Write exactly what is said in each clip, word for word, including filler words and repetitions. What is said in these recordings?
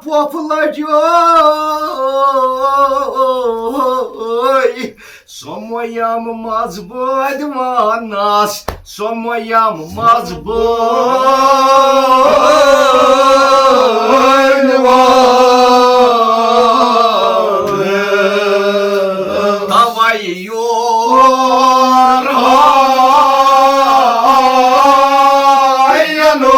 پۄپھ لجوے، سۄمویم مزبٲدۍ وانس، سۄمویم مزبٲدۍ وانس۔ توے یور آینو۔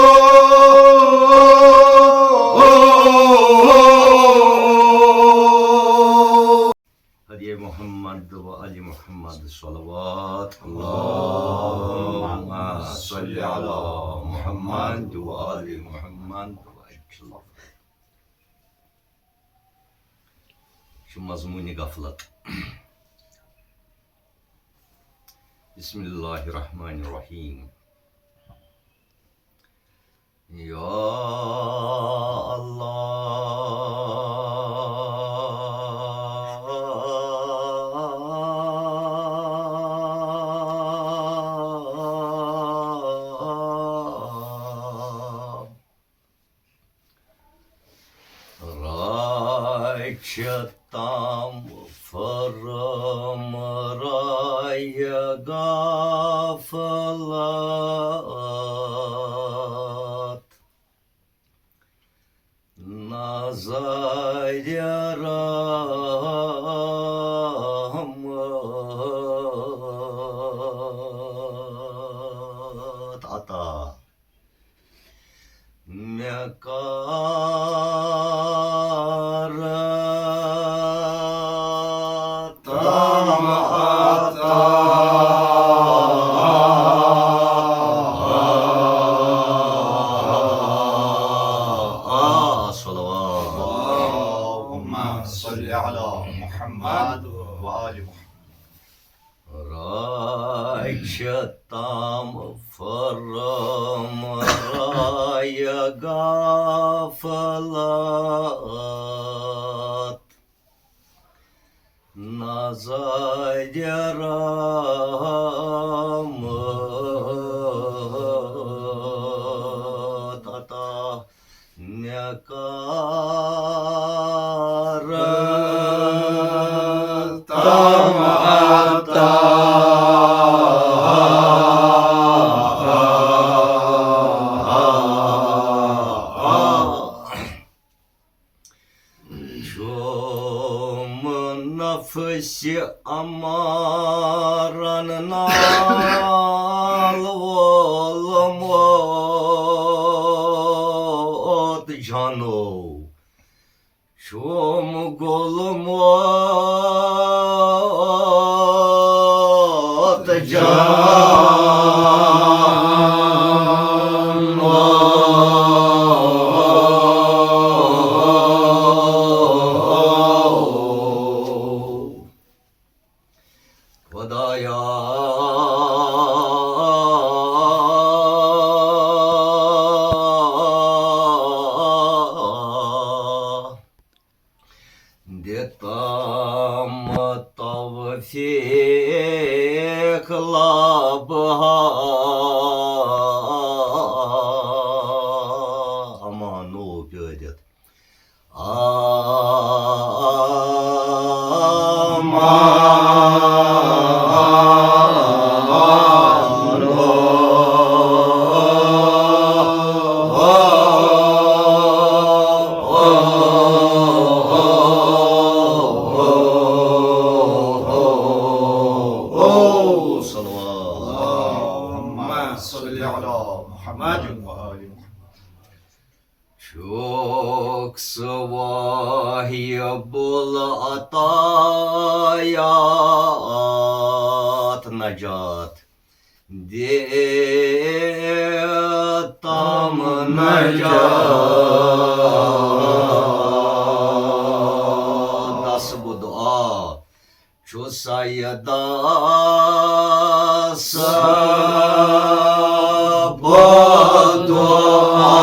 حضرت محمد و آل محمد صلوات۔ اللهم صل على محمد و آل محمد و عجل۔ چھُ مضموٗنِ غفلت۔ بسم اللہ الرحمن الرحیم۔ یا اللہ۔ رچھ تام فرم رایہ غفلت، نظرِ رحمت عطا۔ مےٚ کر تام عطا۔ صلوات۔ اللهم صل على محمد وآل محمد۔ رچھ تام فرم رایہ غفلت، نظرِ رحمت عطا۔ مےٚ کر تام عطا۔ چھُم نفسِ امارن نال وولمُت جانو، چھُم گولمُت جانو۔ خدایا، دِ تام توفیق لب امانو پیٲرِتھ۔ اللهم صل على محمد وآل محمد۔ چھُکھ ژٕ واہِب العطایات، نجات دِ تام نجات۔ دس بہٕ دُعا چھُ سیدا صٲب دُعا۔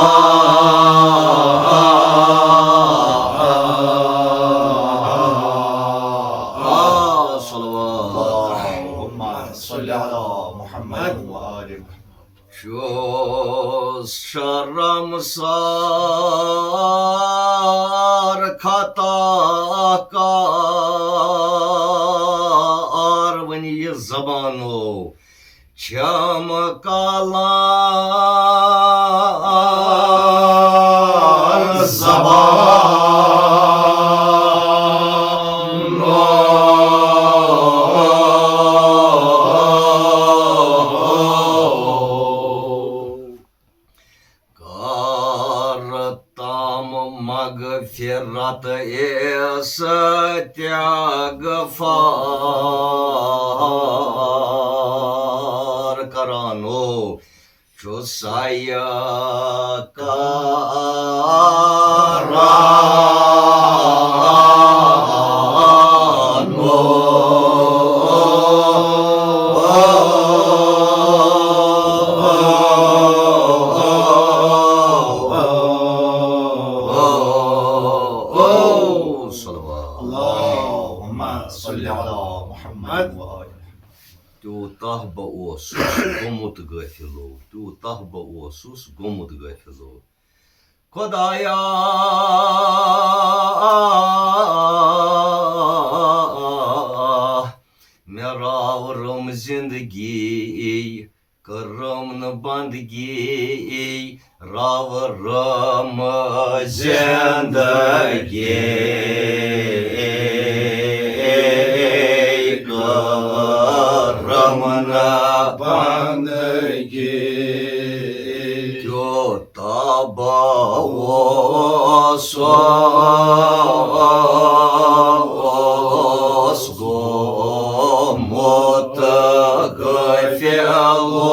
صلوات۔ اللهم صل على محمد وآل محمد۔ چھُس شرم سان فتح کار، ؤنِو یہِ زبانو، چھم کلان زبانو۔ کر تام مغفرت استغفار کرانو، چھُ سایہ کرانو۔ صلوات۔ اللهم صل على محمد وآل۔ تیوٗتاہ بہٕ اوسُس گوٚمُت غٲفلو، تیوٗتاہ بہٕ اوسُس گوٚمُت غٲفلو۔ خۄدایا، مےٚ راو رٲم زِندگی، کٔرٕم نہٕ بندگی، راو رٲم زندگی، کٔرٕم نہٕ بندگی۔ کیوٗتاہ بہٕ اوسُس گوٚمُت غٲفلو۔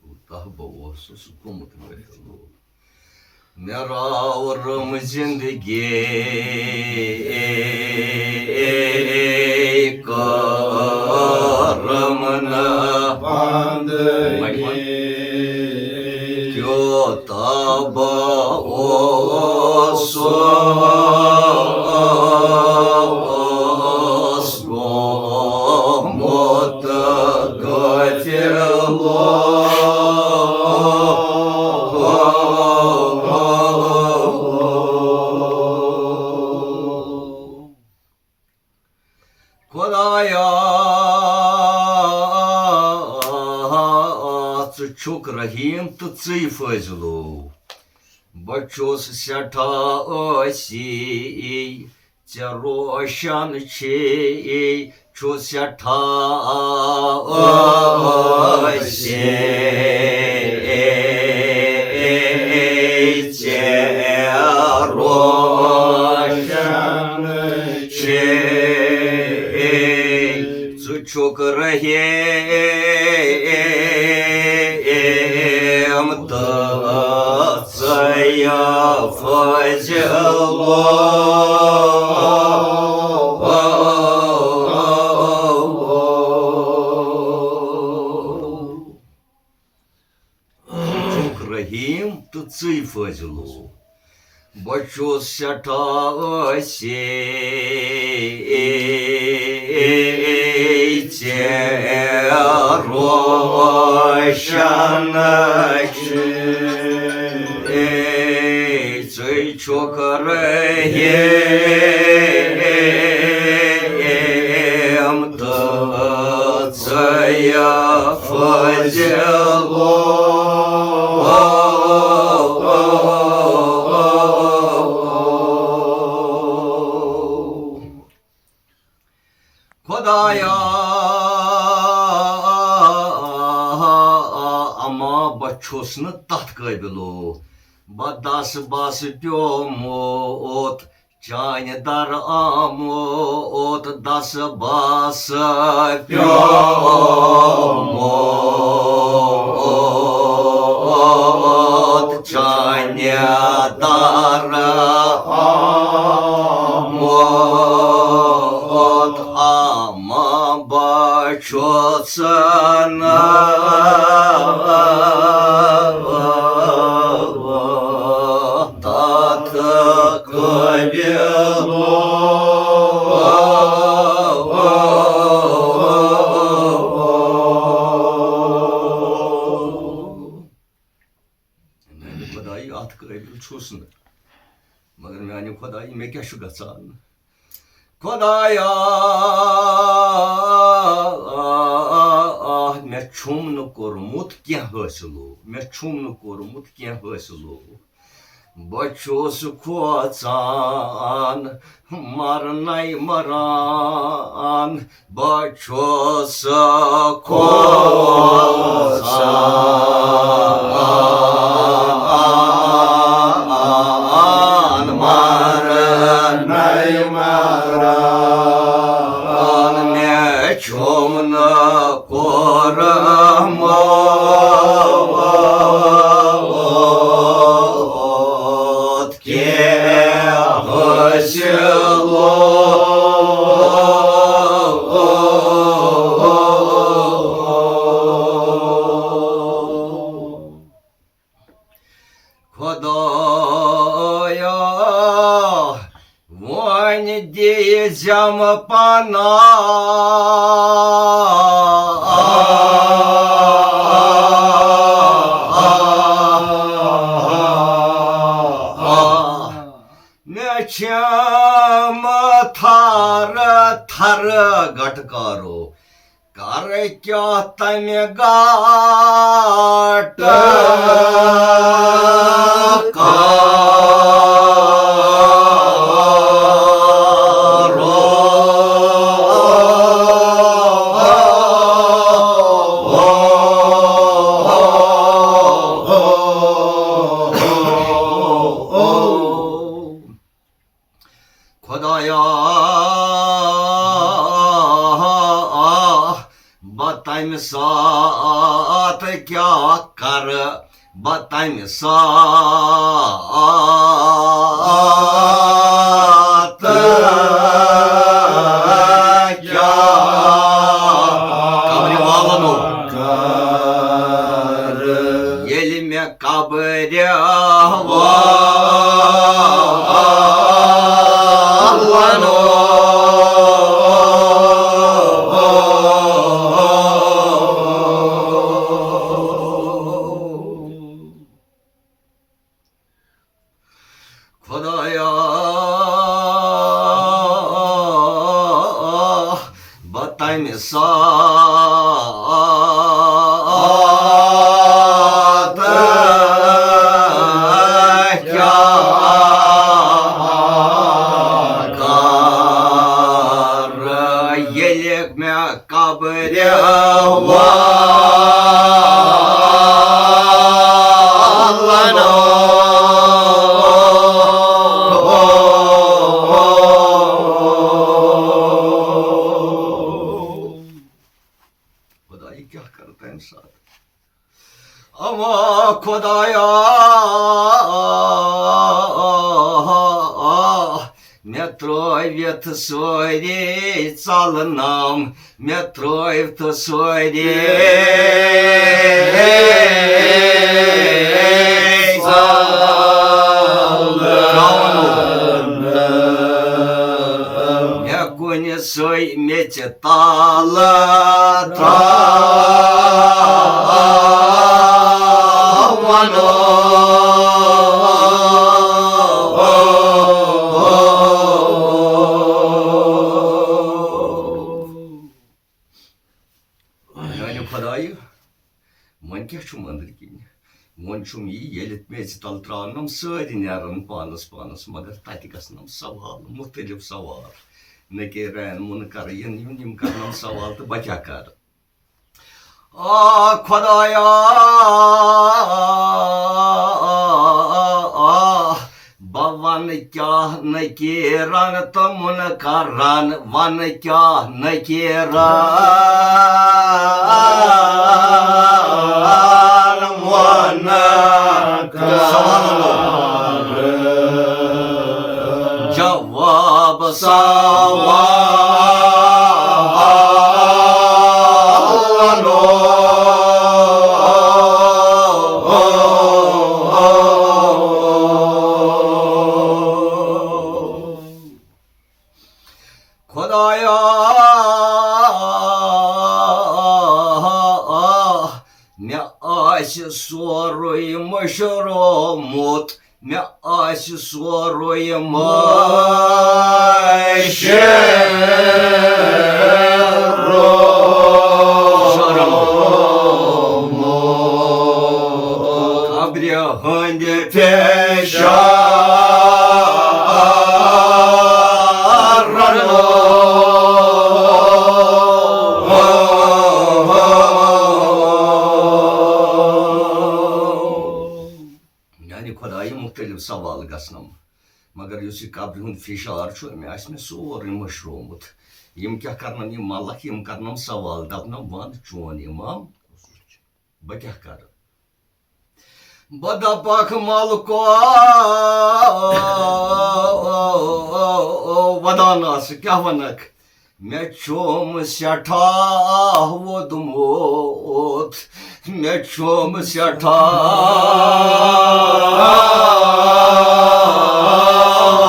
کوٗتاہ بہٕ اوسُس گوٚمُت غٲفلو۔ مےٚ راو رٲم زندگی، کٔرٕم نہٕ بندگی۔ کیوٗتاہ بہٕ اوسُس گوٚمُت غٲفلو۔ خۄدایا، ژٕ چھُکھ رحیٖم تہٕ ژٕے فٲضلو۔ بہٕ چھُس سٮ۪ٹھاہ ٲسی، ژےٚ روشن چھے، چھُ سٮ۪ٹھاہ ٲسی، ژےٚ روشن چھے۔ ژٕ چھُکھ رحیٖم تہٕ ژٕ یا فٲضلو۔ ژٕ چھُکھ رحیٖم تہٕ ژٕے فٲضلو۔ بہٕ چھُس سٮ۪ٹھاہ ٲسی، ژےٚ روشن چھے۔ ژٕے چھُکھ رحیٖم تہٕ ژٕے فٲضلو۔ خۄدایا، اما بہٕ چھُس نہٕ تتھ قٲبلو، بہٕ دس بس پیومُت چانہِ در آمُت، دس بس پیومُت چانہِ در آمُت، اما بہٕ چھُس نہٕ تتھ قٲبلو۔ چھُس نہٕ۔ مگر میانہِ خۄدایہِ، مےٚ کیٛاہ چھُ گژھان؟ خۄدایا، مےٚ چھُم نہٕ کوٚرمُت کینٛہہ حٲصِلو، مےٚ چھُم نہٕ کوٚرمُت کینٛہہ حٲصِلو۔ بہٕ چھُس کھوژان، مرنے مران، بہٕ چھُس کھوژان، مرنے مران۔ مےٚ چھُم نہٕ کوٚرمُت کینٛہہ حٲصِل۔ خۄدایا، وۄنۍ دِیٖزٮ۪م پناہ۔ مےٚ چھَم تھر تھر گٹہٕ کارو، کر کیٛاہ تمہِ گٹہٕ کارو۔ خۄدایا، بہٕ تَمہِ ساتہٕ کیٛاہ کَرٕ؟ بہٕ تَمہِ ساتہٕ کیٛاہ قبرِ والنو؟ ییٚلہِ مےٚ قبرِ والنو۔ خۄدایا، بہٕ تَمہِ ساتہٕ کیٛاہ کَرٕ، ییٚلہِ مےٚ قبرِ والنو۔ خۄدا، یہِ کیٛاہ کَرٕ تَمہِ ساتہٕ؟ اوا خۄدایا، مےٚ ترٲوِتھ سٲری ژلنم، مےٚ ترٲوِتھ سٲری ژلنم۔ مےٚ کُنہِ سُے میٚژِ تل ترٛاونو۔ میانہِ خۄدایہِ، وۄنۍ کیٛاہ چھُم أنٛدرۍ کِنۍ؟ وۄنۍ چھُم یی، ییٚلہِ میٚژِ تل ترٛاونم، سٲری نیرن پانس پانس، مگر تتہِ گژھنم سوال، مُختٔلِف سوال۔ نکیرن، مُنکر یِن، یِم، یِم کرنم سوال تہٕ بہٕ کیٛاہ کرٕ؟ آ خۄدایا، بہٕ وَنہٕ کیٛاہ نکیرن تہٕ مُنکرن، وَنہٕ کیٛاہ نکیرن مُنکرن۔ جواب سوالنو۔ خۄدایا، مےٚ آسہِ سورُے مٔشرومُت، مےٚ آسہِ سورُے مٔشِتھ۔ قبرِ ہٕنٛدِ فشارن۔ میانہِ خۄدایہِ، مُختٔلِف سوال گژھنم، مگر یُس یہِ قبرِ ہُنٛد فشار چھُ، أمۍ آسہِ مےٚ سورُے مٔشرومُت۔ یِم کیٛاہ کرنم، یِم ملک، یِم کرنم سوال، دپنم، "وَن، چون امام، بہٕ کیٛاہ کرٕ؟" بہٕ دپکھ، ملکو، ودان آسہٕ، کیٛاہ ونکھ؟ مےٚ چھُم سٮ۪ٹھاہ ووٚدمُت، مےٚ چھُم سٮ۪ٹھاہ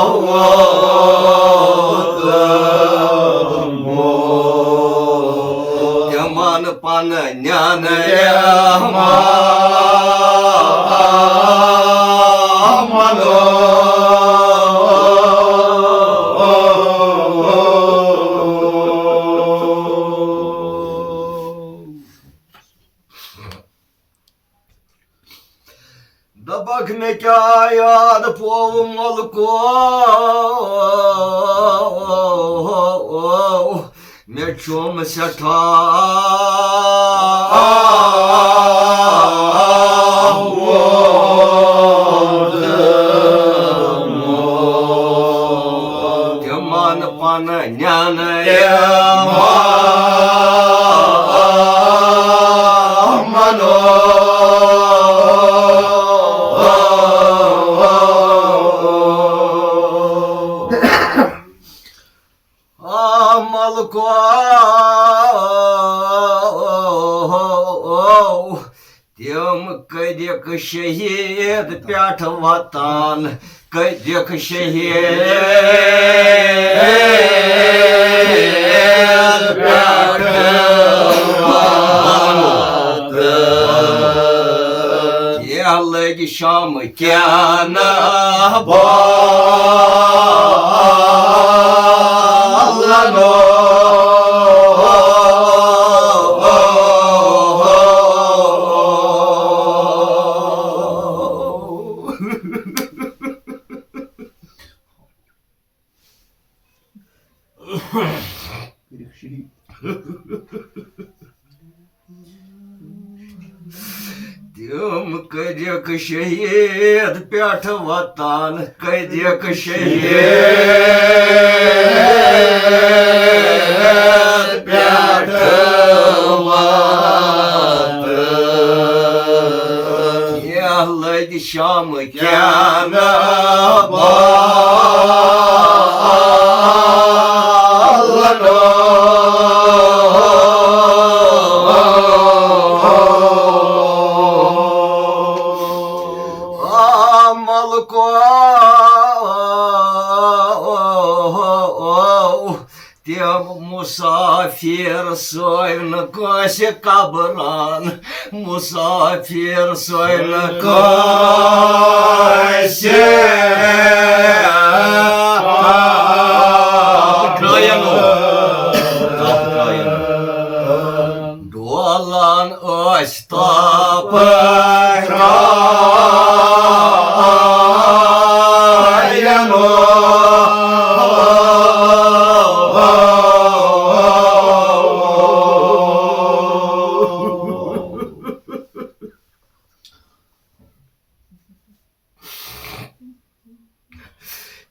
ووٚدمُت۔ تِمن پنہٕ نٮ۪ن یِمن۔ دپکھ، مےٚ کیٛاہ یاد پوو ملکو، مےٚ چھُم سٮ۪ٹھاہ ووٚدمُت۔ تِمن پنہٕ نٮ۪ن یِمن۔ آ ملکو، تِم کٔرِکھ شہید پٮ۪ٹھ وطن، کٔرِکھ شہید پٮ۪ٹھ وطن۔ کینٛہہ لٔگۍ شام کیٛاہ نہ بالنو۔ تِم کٔرِکھ شہید پٮ۪ٹھ وطن، کٔرِکھ شہید پٮ۪ٹھ وطن۔ کینٛہہ لٔگۍ شام کیٛاہ نہ بالنو۔ آ ملکو، تِم مُسافِر سٲوۍ نہٕ کٲنٛسہِ قبرن، مُسافِر سٲوۍ نہٕ کٲنٛسہِ قبرن۔ ڈولان ٲسۍ تاپہٕ کرٛاینو۔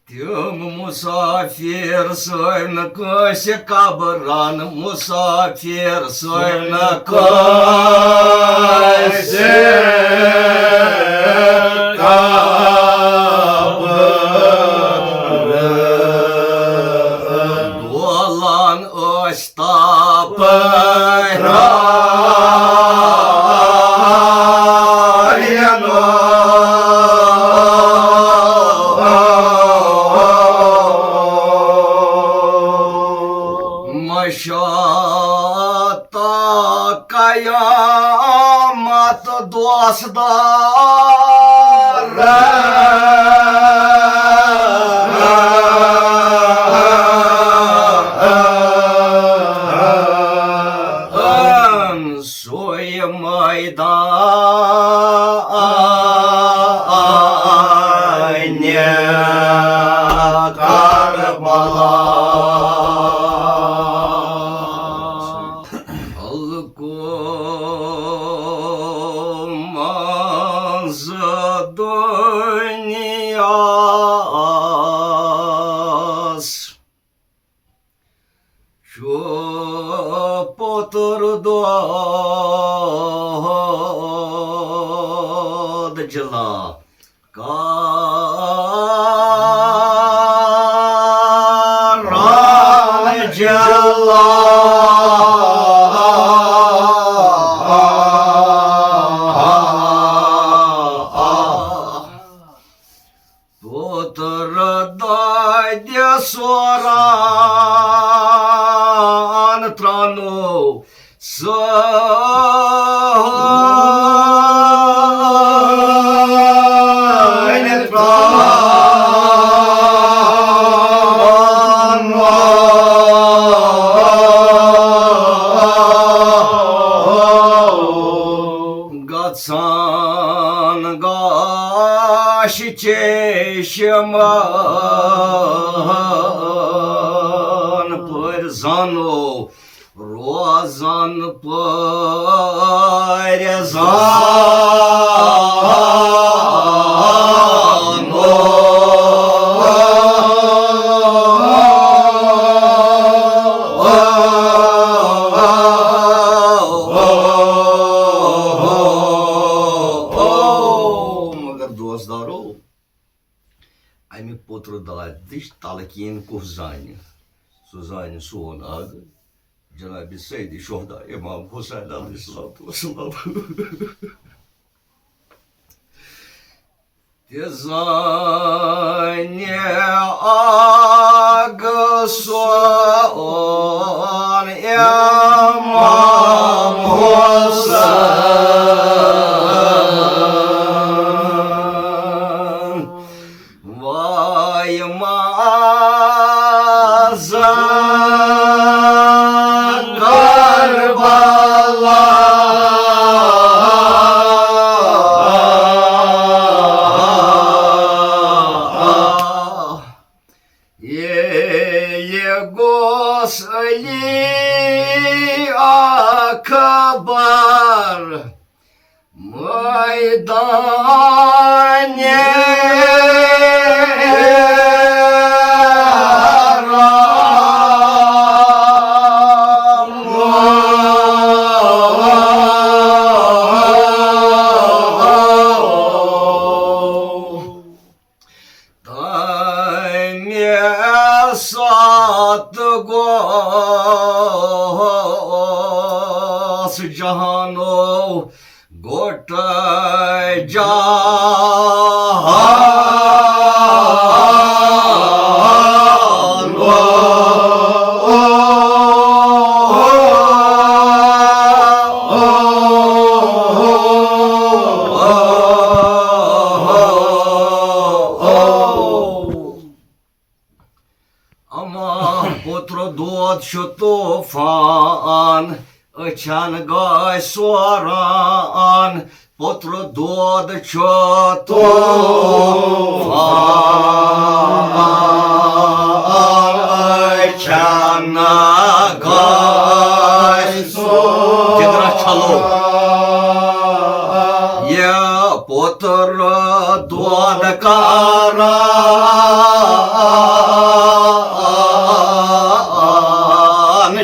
تِم مُسافِر سٲوۍ نہٕ کٲنٛسہِ قبرن، مُسافِر سٲوۍ نہٕ کٲنٛسہِ قبرن۔ ڈولان ٲسۍ تاپہٕ کرٛاینو۔ مشاتا قیامت دوست دار سُے مٲدانِ کربلا۔ خلقو منٛز دُنیاہَس چھُ پوٚتُر دود جلا۔ کران جلا۔ پوٚتُر دادِ سوران ترٛانو سٲنۍ ترٛانو۔ گژھان گاش چیشمن پٲرۍ زانو، روزان پٲرۍ زانو۔ مگر دوستدارو، اَمہِ پوٚتُر دادِچ تلقیٖن کُس زانہِ؟ سُہ زانہِ سون آغا جناب سید شہدا امام حسین علیہ الصلوۃ والسلام۔ تہِ زانہِ آغا سون امام حسین۔ وای مازا کربلا۔ یے، یے گوس علی اکبر میدانِ کرم۔ تَمہِ ساتہٕ گوس جہانو گوٚٹ جہانو۔ اما پوٚتُر دود چھُ طوفان، أچھن گاش سوران۔ پوٚتُر دود چھُ طوفان، أچھن گاش سوران۔ جگرس چھلو۔ یہِ پوٚتُر دود کران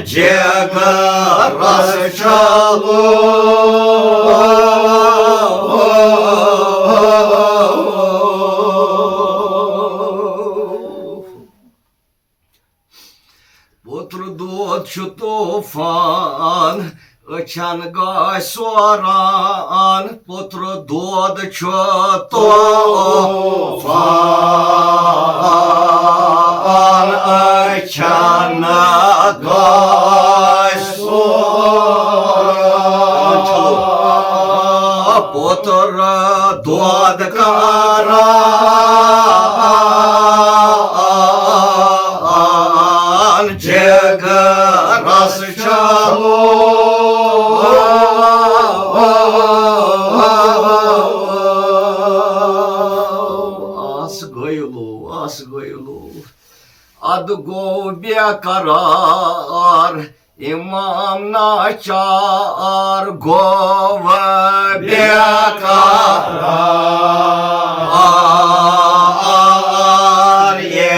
جگرس چھلو۔ پوٚتُر دود چھُ طوفان، أچھن گاش سوران۔ پوٚتُر دود چھُ طوفان، أچھن گاش سوران۔ پوٚتُر دۄد کران جگرس چلو۔ آس گٔے لو، آس گٔے لو۔ ادٕ گوٚو بے قرار امام ناچار گوٚو بے قرار، یہِ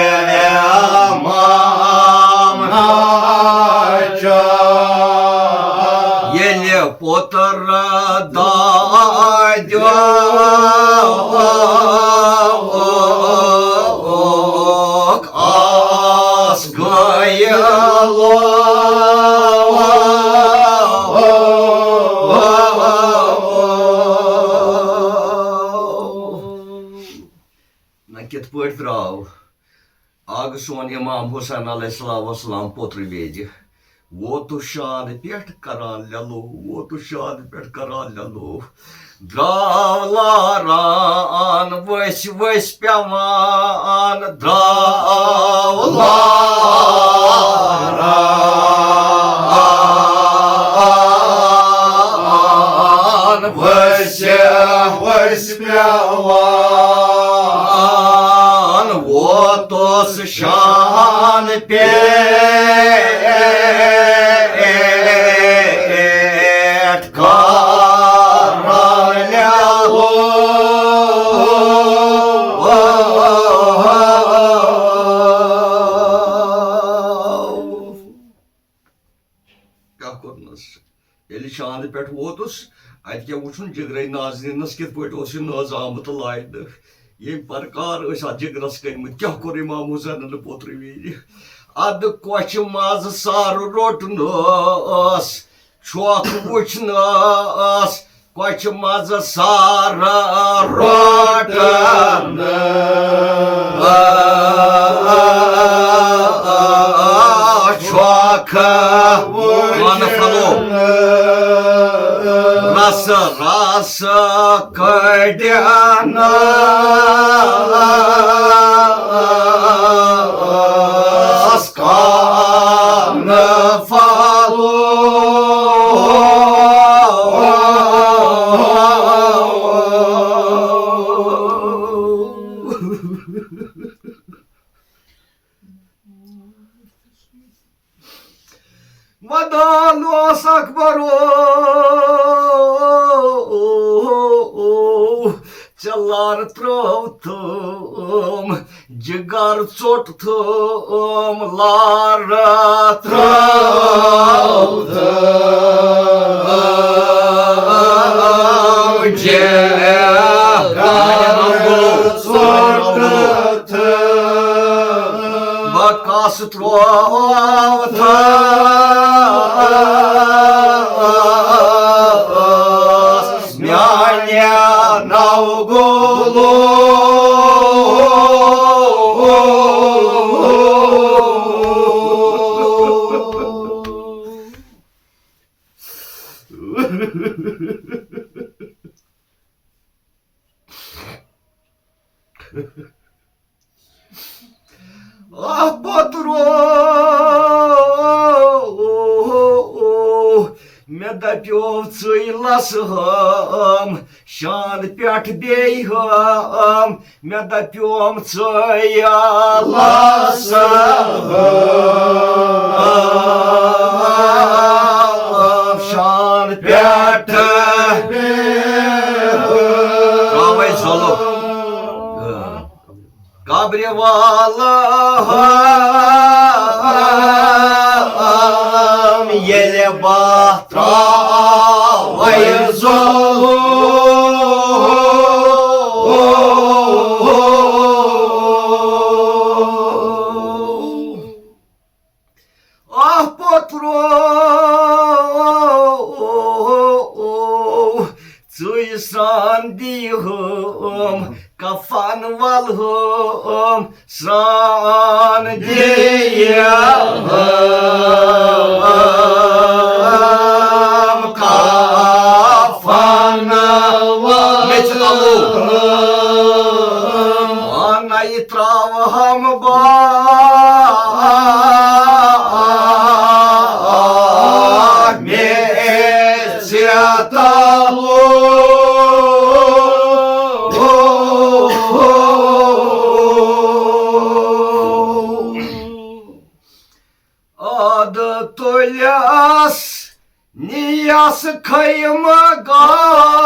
امام ناچار۔ ییٚلہِ پوٚتُر دادیُک آس گٔیہِ لو۔ نہ کِتھ پٲٹھۍ درٛاو؟ آ گوٚو سون امام حسین علیہ الصلوۃ والسلام پوٚتُر ویدِ۔ ووتُس شانہٕ پٮ۪ٹھ کران لیلو، ووتُس شانہٕ پٮ۪ٹھ کران لیلو۔ درٛاو لاران ؤسۍ ؤسۍ پٮ۪وان، درٛاو لاران ؤسۍ ؤسۍ پٮ۪وان۔ ووتُس شان پٮ۪ٹھ کران لیلو۔ کیٛاہ کوٚرنَس؟ ییٚلہِ شانہٕ پٮ۪ٹھ ووتُس، اَتہِ کیٛاہ وُچھُن، جگرے نازنیٖنَس کِتھ پٲٹھۍ اوس یہِ نٲز آمُت لاینہٕ۔ ییٚمۍ پرکار ٲسۍ اَتھ جگرَس کٔرمٕتۍ، کیٛاہ کوٚر امام حسینَن پوترٕ ویرِ؟ اَدٕ کۄچھِ منٛز سَر روٚٹنَس، چھۄکھ وُچھنَس، کۄچھِ منٛز سَر روٚٹنَس۔ چھۄکھ وانہٕ پھلو رس رس کڑنس کانہٕ پھلو۔ ودان اوس اکبر او، ژےٚ لارٕ ترٲو تٲم، جگر ژوٚٹ تھٲم، لارٕ ترٲو تٲم، جگر ژوٚٹ بکاس تروتس میانہِ نو گولو۔ آہ پوترو، مےٚ دپیو ژٕے لس ہم، شان پٮ۪ٹھ بیٚیہِ ہم، مےٚ دپیوم ژٕے لس ہم، شان پٮ۪ٹھ بیٚیہِ ہم۔ تراوے زولو۔ قبرِ والا ہم ییٚلہِ بہٕ تراوے زولو۔ آہ پوترو، ژٕے سران دیہم، کفن ولہم، سران دیہم، کفن ول۔ مےٚ چھُ تَلُو۔ ہم با مے ژےٚ تلو۔ اد تُلِس نیس خیمہ گاہ۔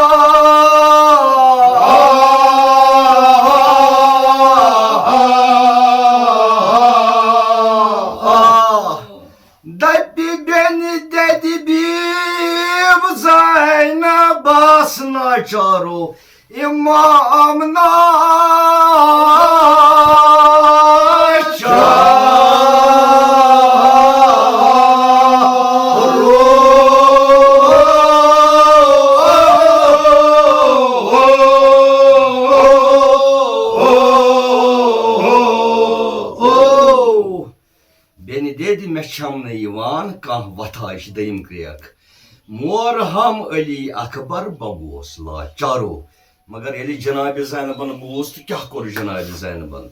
دپہِ بیٚنہِ دٮ۪دِ بیب زینبس نہ چارو امام ناچار۔ بیٚنہِ دٮ۪دِ، مےٚ چھَم نہٕ یِوان کانٛہہ وۄتھا، یہِ چھِ دوٚیِم کرٛیک۔ مور ہم علی اکبر بہ گوس لاچارو۔ مگر ییٚلہِ جناب زینبن بوٗز تہٕ کیٛاہ کوٚر جناب زینبن؟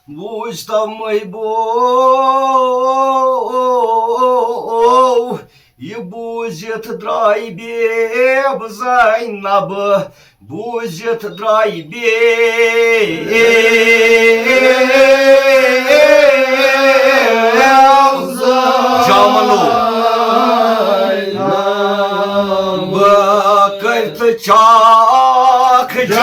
بوٗزۍ تو محبوب، یہِ بوٗزِتھ درٛاے بیب زینب، بوٗزِتھ درٛاے بیب جامنو۔ بہٕ کٔرۍ تہٕ چاکھ جامنو۔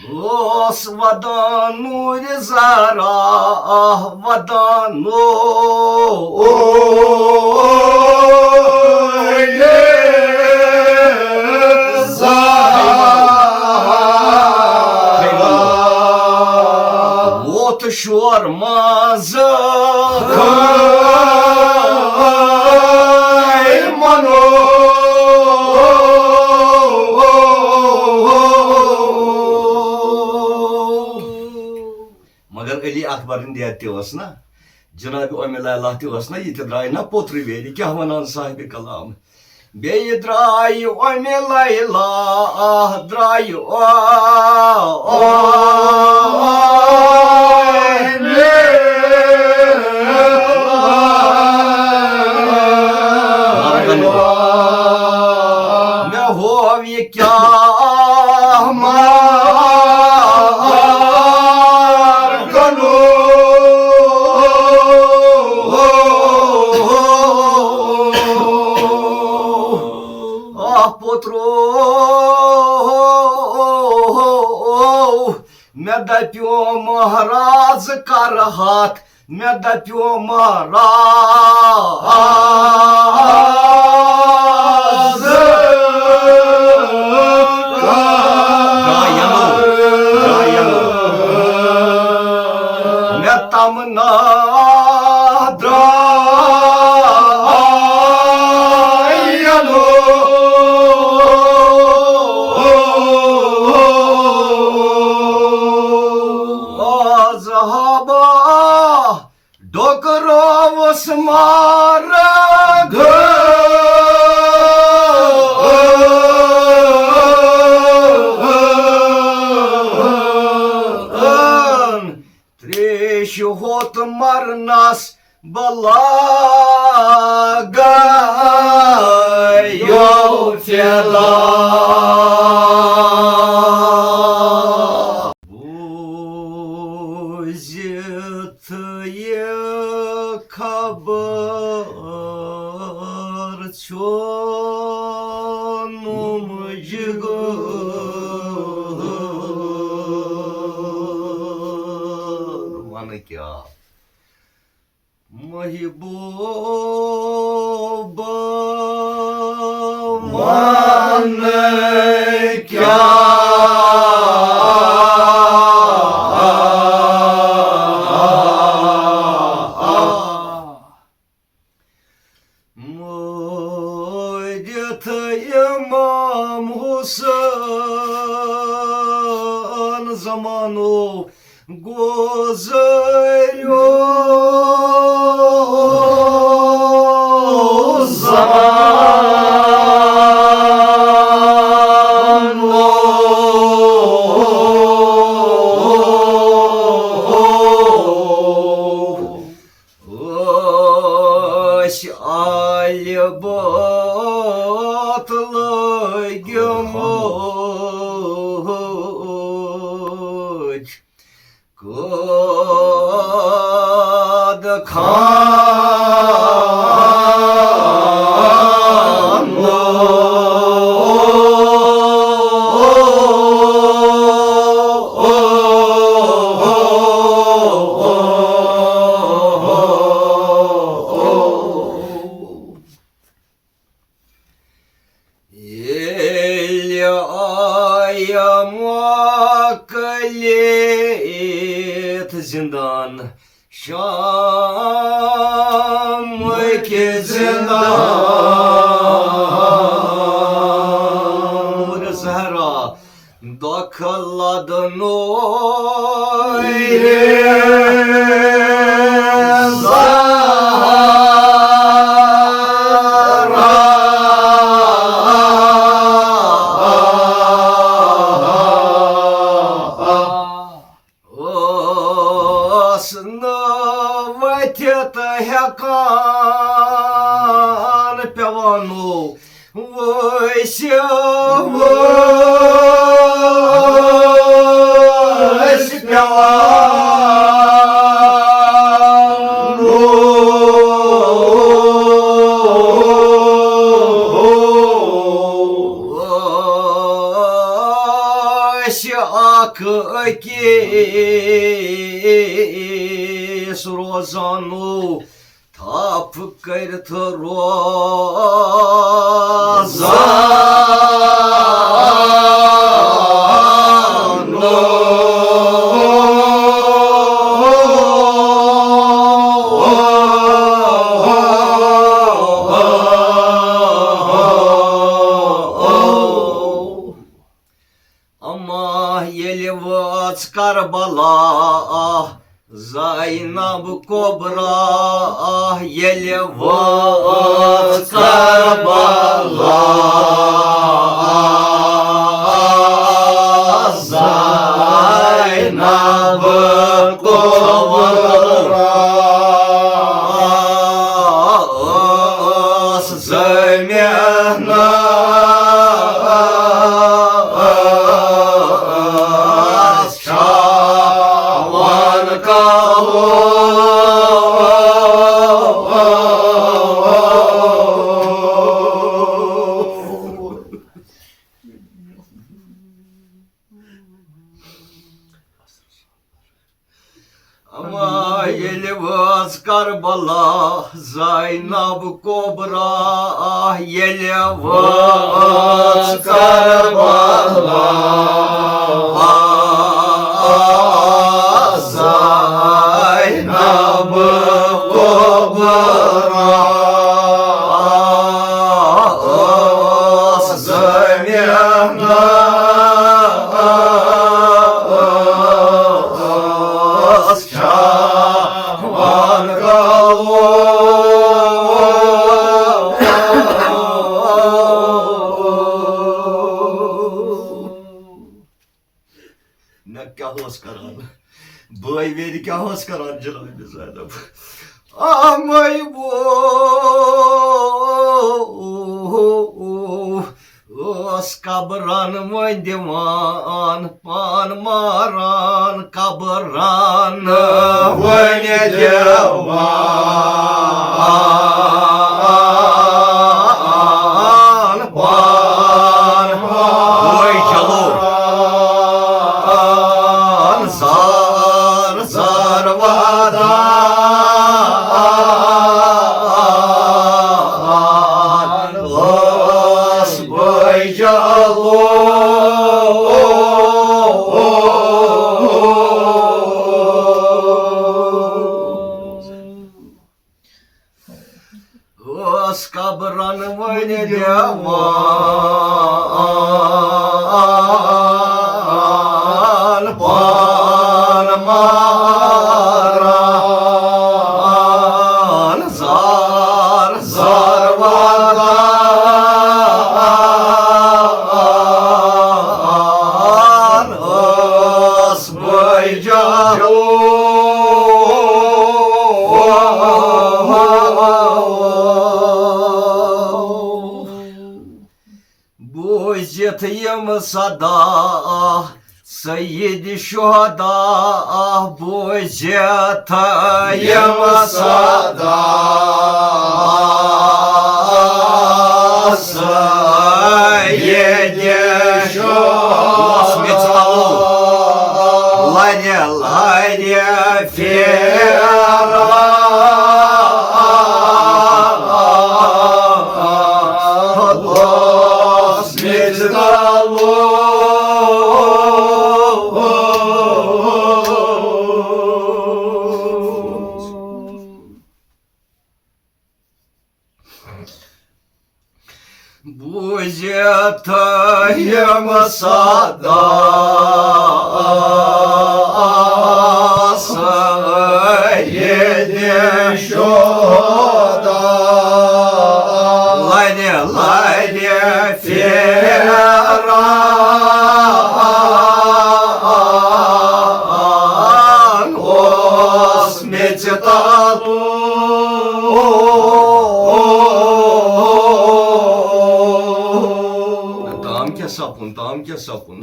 اوس ودان نوٗرِ زہرا، ودان نوٗرِ زہرا۔ ووت شور منٛز خیمنو۔ مگر علی اکبرن دید تہِ اوس نا، جناب ام لیلہ تہِ اوس نا، یہِ تہِ درٛاے نا پوٚترٕ ویرِ، کیٛاہ ونان صاحب کلام۔ بیٚیہِ درٛاے ام لیلہ، درٛاے ام لیلہ۔ مےٚ ہوو یہِ کیٛاہ مار کنو۔ آ پوترو، مےٚ دپیو مہراز کرہاتھ، مےٚ دپیو مہراز کر۔ مےٚ تمنا درٛاے یلو۔ آز ہابا ڈوکرووس مارگ۔ تریش ہوت مرنس بلاگا یو فیلا۔ بوزِتھ یہ خبر چھوٚنُم جگر۔ ونہٕ کیٛاہ؟ محبوب ونہٕ کیٛاہ؟ مٲرِتھ امام حسین زمانو گُزریو۔ دود خان ییٚلہِ آیہِ مۄکلِتھ زِندان شامٕکۍ زِندان نوٗرِ زہرا دۄکھ لدنو اوس نہٕ ؤتھِتھ ہٮ۪کان، پٮ۪وان اوس وٲسۍ وٲسۍ پٮ۪وان اوس اکھ أکِس روزانو تھپھ کٔرِتھ روزان۔ اما ییٚلہِ وٲژ کربلا، زینب کبرا، ییٚلہِ وٲژ کربلا، زینب کبرا ٲس زمینس چھاوان کالو۔ اما ییٚلہِ وٲژ کربلا، زینب کبرا، ییٚلہِ وٲژ کربلا، زینب کبرا ٲس زمینس چھاوان کالو۔ مےٚ کیٛاہ اوس کران؟ بٲے ویرِ کیٛاہ اوس کران جناب زینب؟ آمے بو اوس قبرن وۄنۍ دِوان پان ماران، قبرن وۄنۍ دِوان پان ماران۔ وۄنۍ چلو۔ زار زار وادان ٲس بٲے جلو۔ ٲس قبرن وۄنۍ دِوان پان ماران، زار زار وادان ٲس بٲے جلو۔ بوٗزِتھ یِم صدا سید شہداء بوٗزِتھ یِم صدا، سید شہداء لرِ لرِ پھیران اوس مےٚ تہِ تلو۔ بوٗزِتھ یِم صدا سید شہدا، لرِ لرِ پھیران اوس مےٚ ژےٚ تلو۔ تام کیٛاہ سپُن، تام کیٛاہ سپُن؟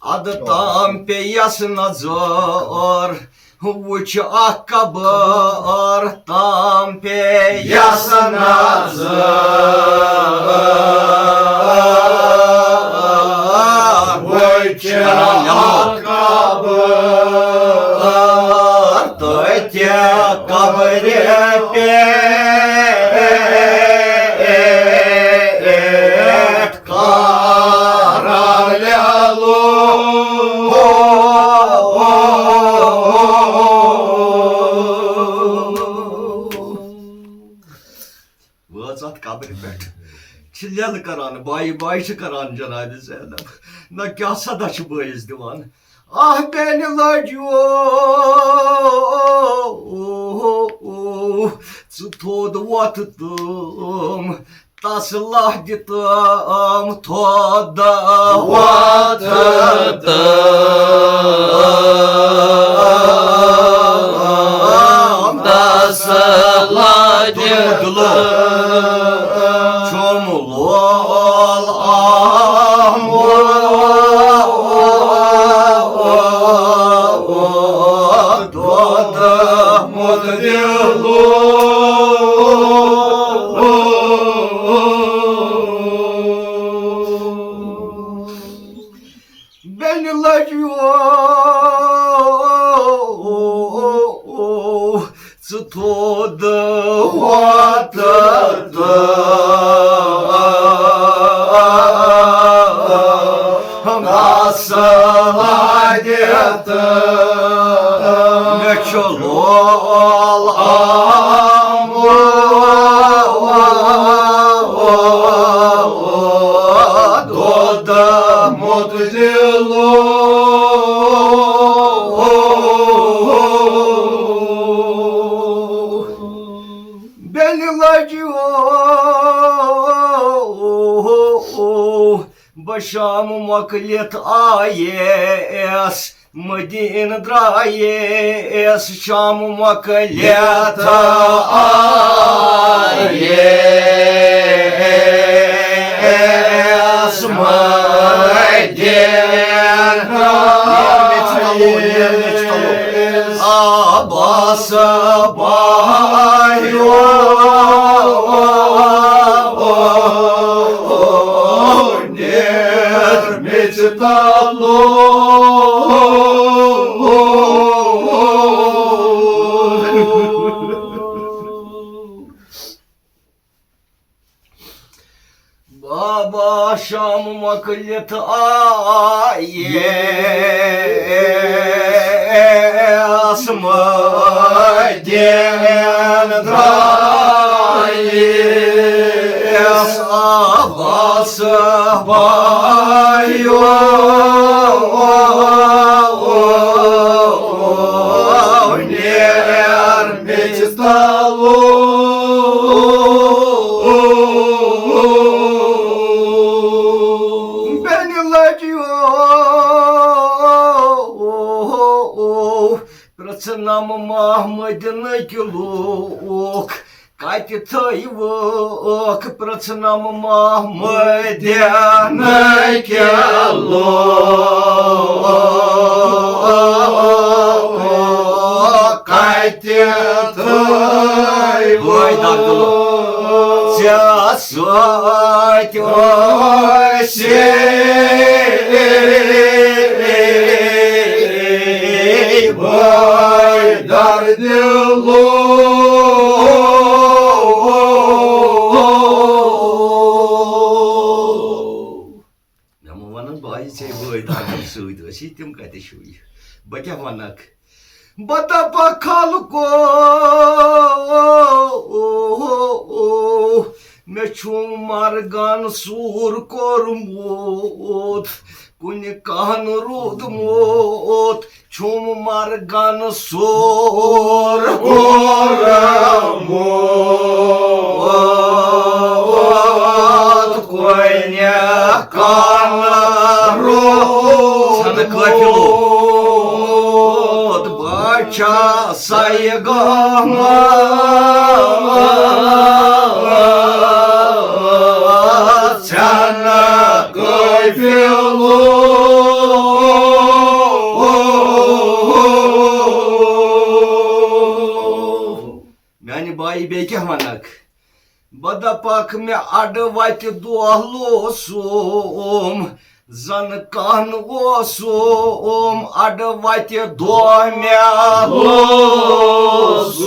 ادٕ تام پیٚیَس نظر، وٕچھ اکھ قبر، تام پیٚیَس نظر، وٕچھ اکھ قبر، تٔتھۍ قبرِ پٮ۪ٹھ کران لیلو۔ وٲژ اتھ قبرِ پٮ۪ٹھ، چھِ لیلہٕ کران، بایہِ بایہِ چھِ کران جنابِ زینب۔ نہ کیٛاہ صدا چھِ بٲیِس دِوان؟ آہ بیٚنہِ لجیو، ژٕ تھوٚد وۄتھ تہٕ تسلا دِتم تھوٚد وۄتھ تہٕ تسلا دِتم۔ چھوٚم لول آمُت دۄد مُتدِلو۔ بیٚنہِ لجیو، ژٕ تھوٚد وۄتھ تہٕ تسلا دِتھ۔ مےٚ چھُ لول آمُت دۄد مُتدِلو۔ بیٚنہِ لجیو، بہٕ شام مۄکلِتھ آیس، مدیٖنہٕ درٛایس، شام مۄکلِتھ آیس، مدیٖنہٕ درٛایس۔ عباس بایو، نیر مےٚ ژےٚ تلو۔ بابا شام مۄکلِتھ آیس، مدیٖنہٕ درٛایس۔ عباس بایو، نیر مےٚ ژےٚ تلو۔ بیٚنہِ لجیو، پرٛژھنم محمدیٖنٕکۍ لوٗکھ کتہِ تھٲیوکھ؟ پرٛژھنم محمدیٖنٕکۍ لوٗکھ مےٚ ما وَنَن بہٕ آیہِ ژےٚ بٲے دادٮ۪ن سۭتۍ ٲسی، تِم کَتہِ چھِو یہِ؟ بہٕ کیٛاہ وَنَکھ؟ بہٕ دَپَکھ خلقو، مےٚ چھُم مرگن سوٗر کوٚرمُت، کُنہِ کانہٕ روٗدمُت، چھُم مرگن سوٗر کوٚرمُت، کُنہِ کانہٕ روٗدمُت۔ ژھنہٕ قٲفِلو۔ بہٕ چھَسَے گامہٕ ژھٮ۪نہٕ قٲفِلو۔ میانہِ بایہِ، بیٚیہِ کیٛاہ وَنَکھ؟ بہٕ دَپَکھ مےٚ اَڈٕ وَتہِ دۄہ لوسُم، زَن کانٛہہ نہٕ اوسُم، اَڈٕ وَتہِ دۄہ مےٚ لوسُم،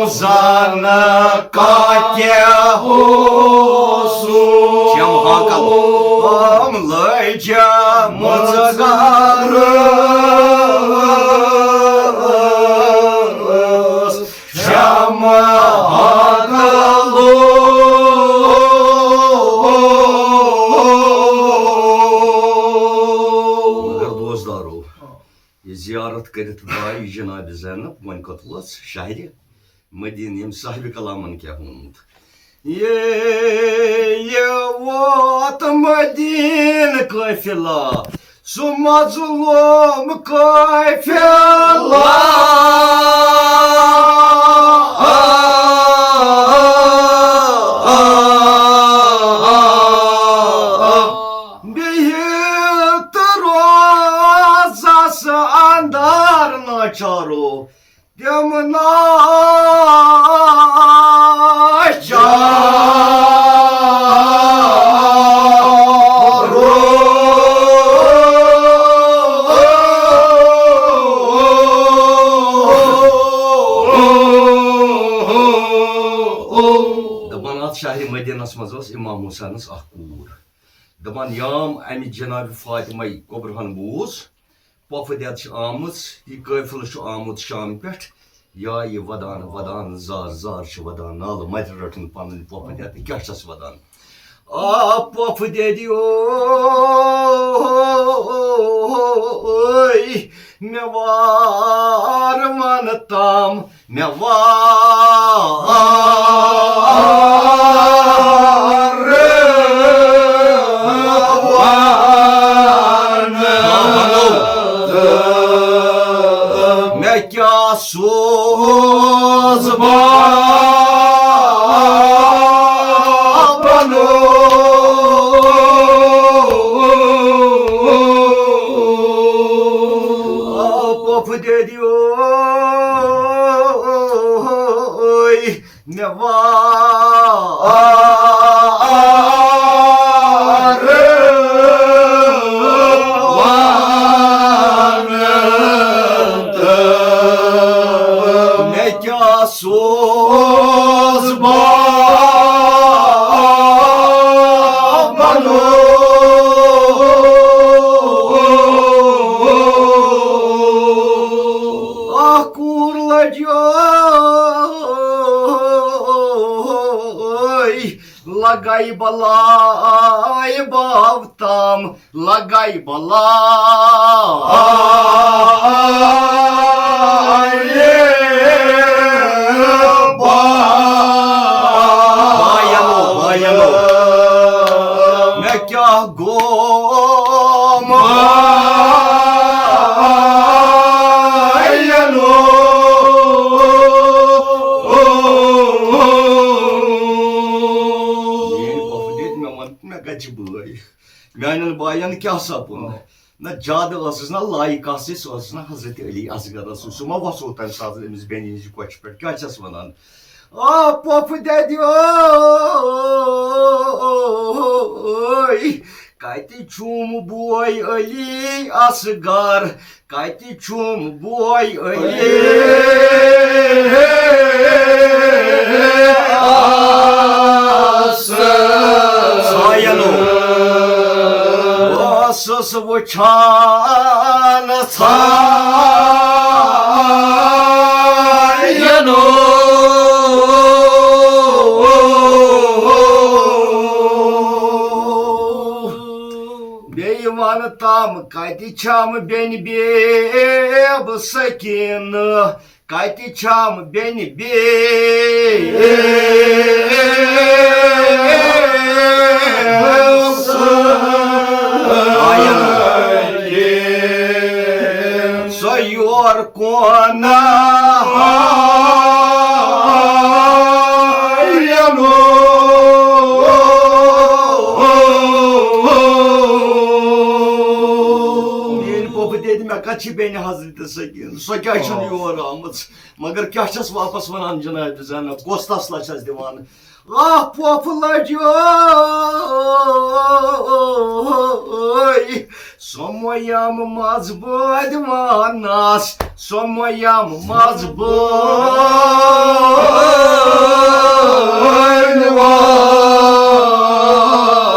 زَن کانٛہہ تہِ اوسُم۔ شم ہاکل۔ لٔجمٕژ گرس شمع ہاکلو۔ مگر دوستدارو، یہِ زیارت کٔرِتھ درٛاے جناب زینب، وۄنۍ کوٚت وٲژ؟ شہرِ مدینہ، ییٚمۍ صاحبِ کلامن کیٛاہ ووٚنمُت؟ یے، یہِ ووت مدینہ قٲفلہ، سُہ مظلوم قٲفلہ۔ بِہِتھ روزس اندر ناچارو، تِم ناچارو۔ دپان اتھ شہرِ مدینس منٛز ٲس امام حسینس اکھ کوٗر۔ دپان یام امہِ جناب فاطمہ کبرہن بوٗز، پۄپھٕ دٮ۪د چھِ آمٕژ، یہِ قٲفلہٕ چھُ آمُت شام پٮ۪ٹھ، یا یہِ ودان ودان زار زار چھِ ودان، نالہٕ مَتہِ رٔٹٕن پنٕنۍ پۄپھٕ دٮ۪د، کیٛاہ چھَس ودان؟ آ پۄپھٕ دٮ۪دِ اوے، مےٚ وار وَنہٕ تام، مےٚ وار وَنہٕ۔ مےٚ کیٛاہ سوز بابن؟ پۄپھٕ دٮ۪دِ اوے، مےٚ وار وَنہٕ تہٕ مےٚ کیٛاہ سوز بابن؟ اکھ کوٗر لٔج لگے بلاے باو تام، لگے بلاے باو۔ بایَنو، بایَنو۔ مےٚ کیٛاہ گوٚو مایَنو؟ ییٚلہِ پۄپھٕ دِتۍ مےٚ ووٚن، مےٚ کَتہِ چھِ بٲے؟ میٛانٮ۪ن بایَن کیٛاہ سَپُد؟ نہ زیادٕ ٲسٕس نہ لایق آسٕس، سُہ ٲسٕس نہ حضرت علی اصغر ٲسٕس، سُہ ما وَسو تَمہِ ساتہٕ أمِس بیٚنہِ ہِنٛزِ کۄچھِ پٮ۪ٹھ؟ کیٛاہ چھَس وَنان؟ آ پۄپھٕ دٮ۪دِ ٲے، کتہِ چھُم بوے علی اصغر؟ کتہِ چھُم بوے علی اصغر؟ ژھاینو ٲسٕس وٕچھان، ژھاینو۔ بیٚیہِ وَنہٕ تَم، کَتہِ چھَم بیٚنہِ بیب سکیٖنہٕ؟ کَتہِ چھَم بیٚنہِ بیب سکیٖنہٕ؟ سۄ یور کونہٕ ہاینو۔ میٲنۍ پۄپھٕ دِتۍ مےٚ کتھ چھِ بیٚنہِ حضرت سکیٖن، سۄ کیٛازِ چھَنہٕ یور آمٕژ؟ مگر کیٛاہ چھَس واپس وَنان جناب زینب، کۄس تسلا چھَس دِوان؟ آہ پۄپھٕ لجوے، سۄمویم مز بٲدۍ وانس، سۄمویم مز بٲدۍ وانس۔